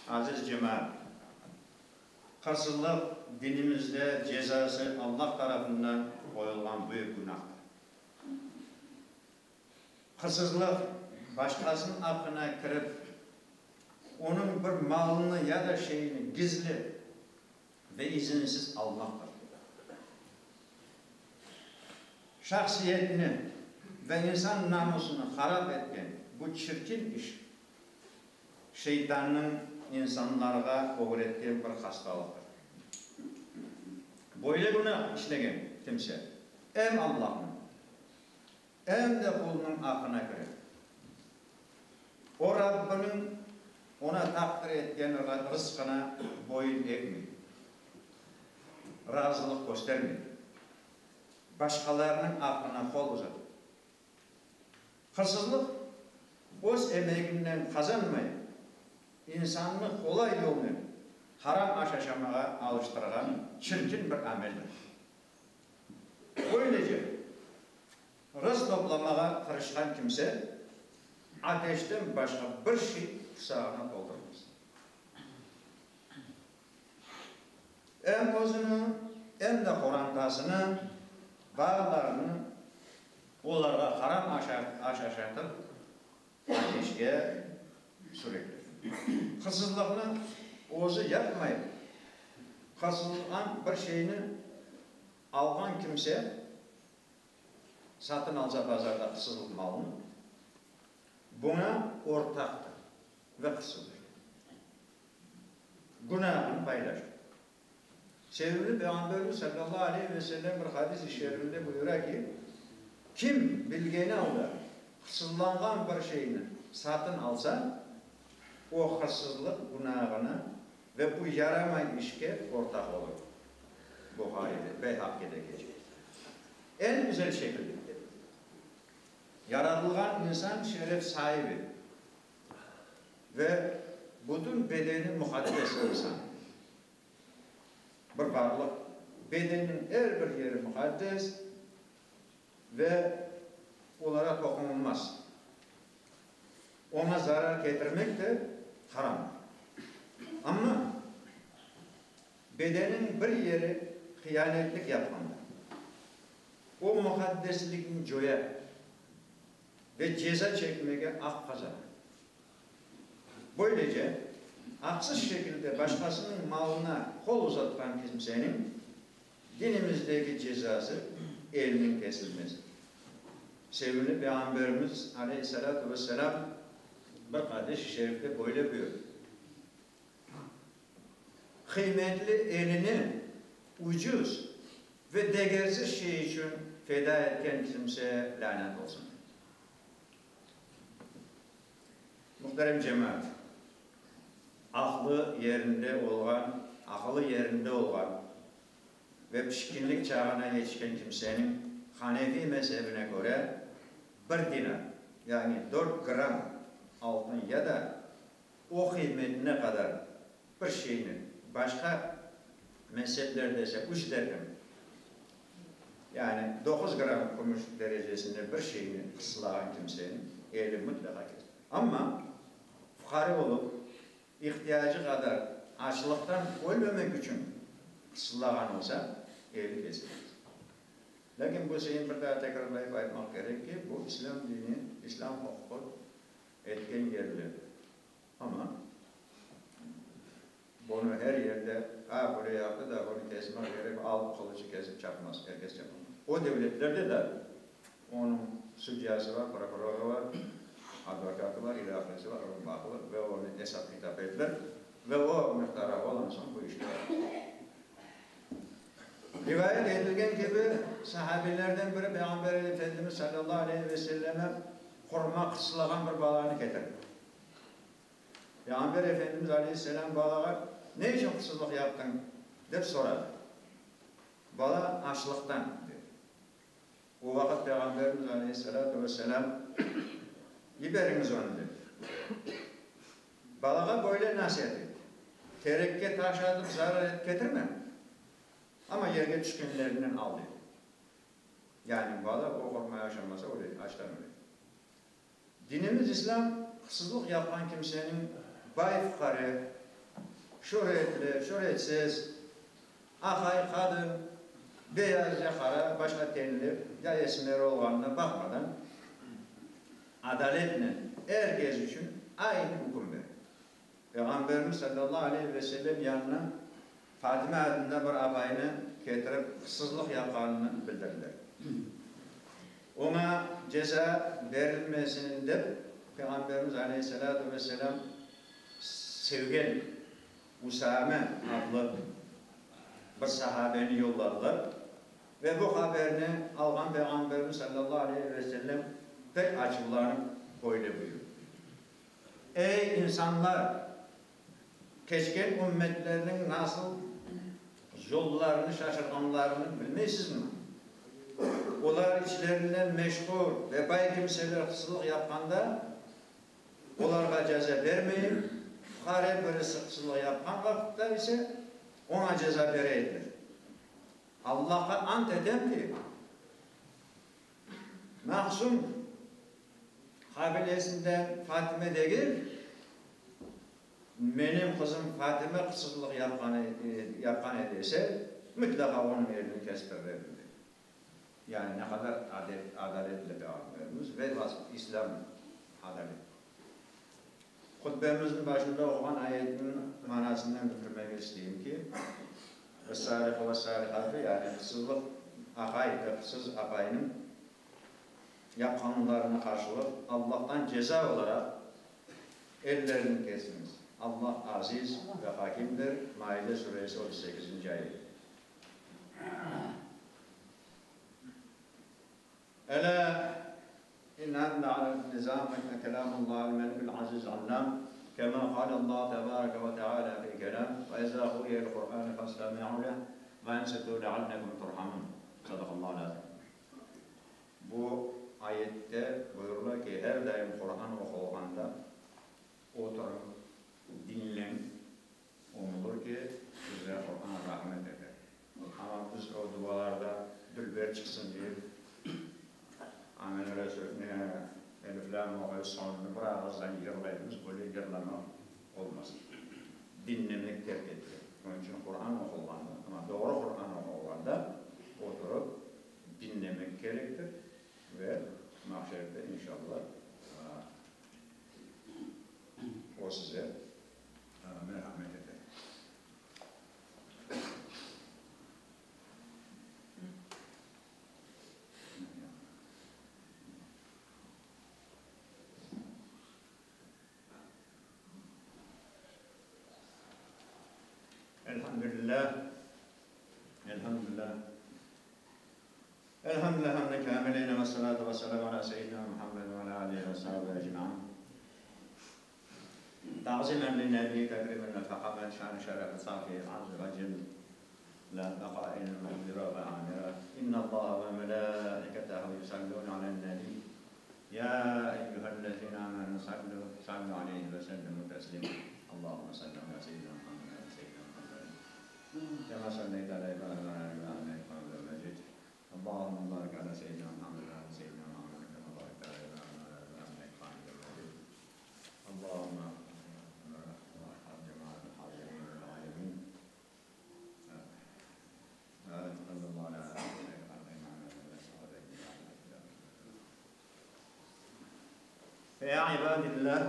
Aziz cemaat! Hırsızlıq dinimizde cezası Allah tarafından qoyulğan büyük günahtır. Hırsızlıq, başqasınıñ aqqına kirip, onıñ bir malını ya da şeyini gizli ve izinsiz almaqtır. Şahsiyetni ve insan namusını harap etken bu çirkin iş, şeytannıñ insanlarğa ögretken bir hastalıqtır. Böyle günah işlegen kimse em Allahnıñ, em de qulnıñ aqına kire. O Rabbiniñ oña taqdir etken rızqına boyun egmey, razılıq köstermey, başqalarınıñ aqına qol uzata. Hırsızlıq, öz emeginden qazanmay, insannı qolay yolnen haram aş aşamağa alıştırğan çirkin bir ameldir. Böylece, rız toplamağa tırışqan kimse ateşten başqa bir şey qusağına toldurmaz. Em özüni, em de qorantasını, balalarını olarğa haram aş aşatıp, ateşke sürükler. Hırsızlıqnı özü yapmayıp, hırsızlanğan bir şeyni alğan kimse, satın alsa bazarda hırsızlıq malını, buña ortaqtır ve hırsızdır. Günahını paylaşır. Sevimli Peyğamberimiz salâllahu aleyhi ve sellem bir hadis-i şerifinde buyura ki, Kim bilgeni alda hırsızlanğan bir şeyni satın alsa, o hırsızlıq günahına ve bu yaramay işke ortaq olur. Buharide, Beyhaqide keçe. Eñ güzel şekilde yaratılğan insan şeref saibi. Ve bütün bedeni muqaddes insan. Bir varlıq. Bedenniñ er bir yeri muqaddes ve olara toqunılmaz. Oña zarar ketirmek de haramdır. Amma bedeniñ bir yeri hiyanetlik yapqanda, o muqaddesligini coya. Ve ceza çekmege aq qazana. Böylece, aqsız şekilde başqasınıñ malına qol uzatqan kimseniñ dinimizdeki cezası eliniñ kesilmesidir. Sevimli Peyğamberimiz aleyhissalâtu vesselâm bir hadis-i şerifte böyle buyurdı, Qıymetli elini ucuz ve degersiz şey içün feda etken kimse lânet olsun. Muhterem cemaat, aqlı yerinde olğan, aqılı yerinde olğan ve pişkinlik çağına yetişken kimseniñ Hanefi mezebine köre bir dinar, yani dört gramm altın ya da o qıymetine qadar bir şeyni, başqa mezheplerde ise üç dirhem, yani doquz gramm kümüş derecesinde bir şeyni qısılağan kimseniñ eli mıtlaqa kesilir. Amma fuqare olıp, ihtiyacı qadar açlıqtan ölmemek içün qısılağan olsa, eli kesilmez. Lâkin bu şeyni bir daa tekrarlayıp aytmaq kerek ki, bu İslâm dini, İslâm uquqı etken yerlerde. Amma bunı her yerde, a, böyle yaptı da, bunı kesmek kerek, alıp qılıçı kesip çapmaz, er kes çapamaz. O devletlerde de onıñ sudyası bar, prokurorı bar, advokatı bar, ilâhresi bar, onı baqılır ve onı esap-kitap etilir ve o miqdara olan soñ bu işler. Rivayet etilgen kibi, sahabelerden biri Peyğamber Efendimiz salâllahu aleyhi ve selleme hurma qıslağan bir balanı ketirdi. Peyğamber Efendimiz aleyhisselâm balağa, Ne içün hırsızlıq yaptıñ? dep soradı. Bala, Açlıqtan, dedi. O vaqıt Peyğamberimiz aleyhissalâtu vesselâm, Yiberiñiz onı, dedi. Balağa böyle nasiat etti, Terekke taş atıp zarar ketirme, amma yerge tüşkenlerinden al, dedi. Yani bala o hurmayı aşamasa, öle, açtan öle. Dinimiz İslâm hırsızlıq yapqan kimseniñ bay-fuqare. Şüretli, şüretsiz, aqay, qadın, beyaz ya qara, başqa tenli ya esmer olğanına baqmadan, adaletnen er kes içün aynı üküm bere. Peyğamberimiz salâllahu aleyhi ve sellem yanına Fatime adında bir apaynı ketirip hırsızlıq yapqanını bildirdiler. Oña ceza berilmesin dep, Peyğamberimiz aleyhissalâtu vesselâm sevgen Usame adlı bir sahabeni yolladılar ve bu haberni alğan Peyğamberimiz salâllahu aleyhi ve sellem pek açuvlanıp böyle buyurdı, Ey, insanlar! Keçken ümmetlerniñ nasıl yollarını şaşırğanlarını bilmeysizmi? Olar içlerinden meşhur ve bay kimseler hırsızlıq yapqanda, olarğa ceza bermeyip, fuqare birisi hırsızlıq yapqan vaqıtta ise oña ceza bere ediler. Allahqa ant etem ki, Mahzum qabilesinden Fatime degil, menim qızım Fatime hırsızlıq yapqan edi ise, mıtlaqa onıñ elini kestirir edim, dedi. Yani ne qadar adaletli Peyğamberimiz ve İslâm adalet. Hutbemizniñ başında oquğan ayetniñ manasından bildirmege isteyim ki, Vessariqu vessariqatu, yani hırsızlıq aqay ve hırsız apaynıñ yapqanlarına qarşılıq Allahtan ceza olaraq ellerini kesiñiz. Allah aziz ve hakimdir, Maide suresi 38-nci ayet. Elâ inne nizâme kelâmullâhil melikil azîzil allâm, kemâ qâlellâhu tebâreke ve teâlâ fî kelâm, ve izâ quriyel Qur'ânu festemi'û leh ve ensitû leallekum turhamûn. Sadaqallâhul azîm. Bu ayette buyurıla ki, her daim Quran oqulğanda oturıñ, diñleñ, umulır ki, size Quran rahmet eter. Amma biz o dualarda dülber çıqsın deyip, Amene Resul, ne, Elif Lâm oquyız, soñunı bir ağızdan yırlaymız, böyle yırlamaq olmaz. Diñlemek terk etile. Onıñ içün Quran oqulğanda, amma doğru Quran oqulğanda oturıp diñlemek kerektir ve mahşerde inşallah o size merhamet eter. Elhamdülillah, elhamdülillah, elhamdülillah hamden kâmilen ve salâtu ve selâm alâ seyyidinâ Muhammed ve alâ âlihi ve sahbihi ecmaîn. Ta'zimen lin-Nebi tekrimen lil-fehamet şan-ı şerefi safi azze ve celle beqâin muhdira ve amira İnnallaha ve melâiketehu yusallûne alen-nebi Ya eyyühellezîne âmenû sallû sallû aleyhi ve sellimû teslîmâ Allahümme salli alâ seyyidinâ Muhammed ve alâ seyyidinâ Muhammed kemâ salleyte alâ İbrahîm ve alâ âli İbrahîm inneke hamîdun mecîd Allahümme barik alâ seyyidinâ Muhammed ve alâ seyyidinâ Muhammed kemâ barekte alâ İbrahîm ve alâ âli İbrahîm inneke hamîdun mecîd Allahümme Ya ibadillah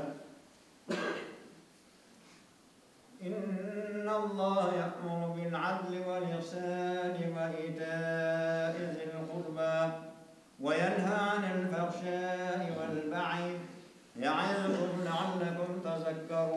İnnallaha ya'muru bil adli vel ihsani ve ita'i zil qurba ve yenha anil fahşai vel bagyi ya'izukum leallekum tezekkerun.